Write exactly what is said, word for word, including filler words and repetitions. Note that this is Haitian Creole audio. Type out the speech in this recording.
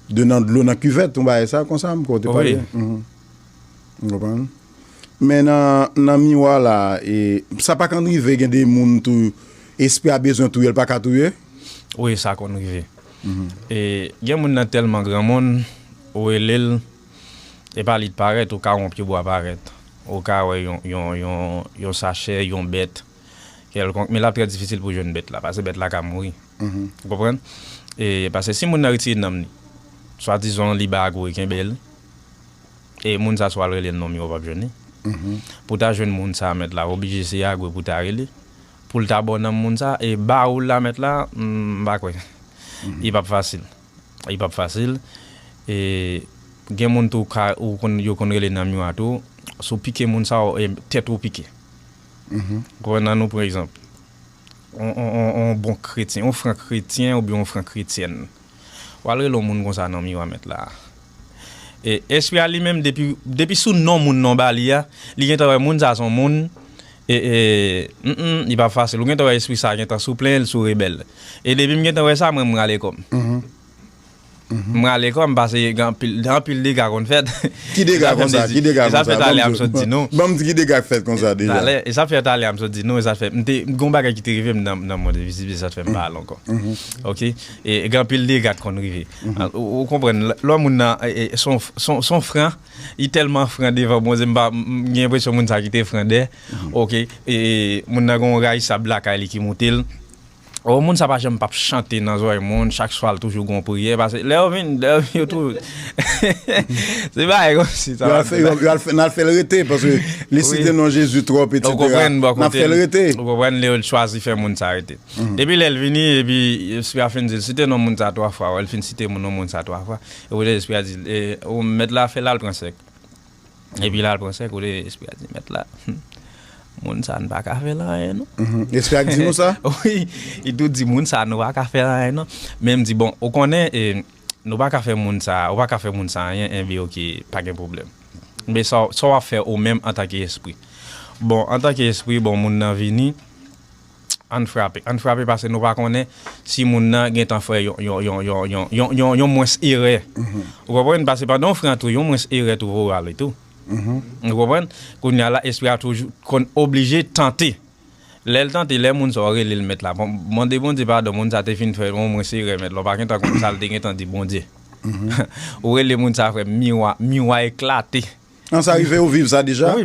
de nan dlo nan kivèt, yon bagay sa konsa, m kwè w te pale. Wi. Mhm. Ou konprann? Men nan, nan miwa la, e, sa pa konn rive gen de moun tou, espri a bezwen touye l, pa ka touye? Wi, sa konn rive. Mhm. E, gen moun nan tèlman granmoun, ou rele l, e pa li t parèt, ou ka wè yon pyebwa parèt, ou ka wè yon, yon, yon, yon sachè, yon bèt kèlkonk, men l ap trè difisil pou jwenn bèt la, paske bèt la ka mouri. Mhm. Ou konprann? E, paske si moun nan retire nanm li, swadizan li bay Agwe kenbe l, e moun sa swa l rele l non, men w p ap jwenn li. Mhm. Pou ta jwenn moun sa, mèt la, oblije se Agwe pou ta rele. Pou l ta ba w nanm moun sa, e ba ou l la, mèt la, m pa kwè. Mhm. Li p ap fasil. Li p ap fasil. E gen moun tou ka, ou konn, yo konn rele nan miwa tou, si w pike moun sa, e tèt ou pike. Mhm. Ou konprann, ann nou pran egzanp. On, on, on, on bon kretyen, on fran kretyen oubyen on fran kretyèn. W al rele yon moun konsa nan miwa, mèt la. E espri a li menm, depi, depi sou non moun nan w ba li a, li gentan wè moun sa se yon moun, e, e, mm, mm, li pa fasil. Ou gentan wè espri sa gentan sou plen, l sou rebèl. E depi m gentan wè sa, mwen, m rale kò m. Mhm. Mhm. M rale kò m, paske gen anpil, anpil dega konn fèt. Ki dega konsa? Ki dega konsa? E sa fè talè a m sot di nou. Ban m di ki dega k fèt konsa deja. Talè, e sa fè talè a m sot di nou, e sa fè, m te, m gon bagay ki te rive m nan, nan mond envizib, e sa fè m pa al ankò. Mhm. Ok? E gen anpil dega k konn rive. Mhm. Ou, ou konprann, lè, lè moun nan, e, e, son, son, son fran, li tèlman fran devan Bondye, m pa, m, m gen enpresyon moun sa ki te fran dè. Mhm. Ok? E, e, moun nan gen yon rayisab lakay li ki moute l. O, moun sa pa janm p ap chante nan zòrèy moun, chak swa l toujou gon priyè, paske lè yo vin, lè yo vin, yo tou, se bagay kòmsi sa. Yo al fè, yo, yo al fè, n al fè l rete, paske li site non Jezi twòp, etsetera. N ap fè l rete. Ou konprann, lè yo chwazi fè moun sa rete. Mhm. Epi lè l vini, epi espri a fin di l, site non moun sa twa fwa, wè, l fin site non moun sa twa fwa. Epi lè espri a di l, e, o, mèt la fè l al pran sèk. Epi l al pran sèk, kote espri a di, mèt la, hmm, moun sa n pa ka fè l anyen, non. Mhm. Espri a di nou sa? Wi, li tou di, moun sa nou pa ka fè l anyen, non. Men m di, bon, ou konnen, e, nou pa ka fè moun sa, ou pa ka fè moun sa anyen, enben, ok, pa gen pwoblèm. Men sa, sa w ap fè ou menm antanke espri. Bon, antanke espri, bon, moun nan vini, ann frape. Ann frape paske nou pa konnen si moun nan gentan fè yon, yon, yon, yon, yon, yon, yon, yon mwens erè. Mhm. Ou konprann? Paske pandan w fran tou, yon mwens erè tou voye w ale tou. Mhm. Ou konprann? Kounye a la, espri a toujou konn oblije tante. Lè l tante, lè moun sa w rele l mèt la. Bon, mande Bondye padon, moun sa te fin fè yon mwens erè mèt la. Ou pa gentan konn sa l te gentan di Bondye. Mhm. Ou rele moun sa frè m, miwa, miwa eklate. An sa rive ou viv sa deja? Wi,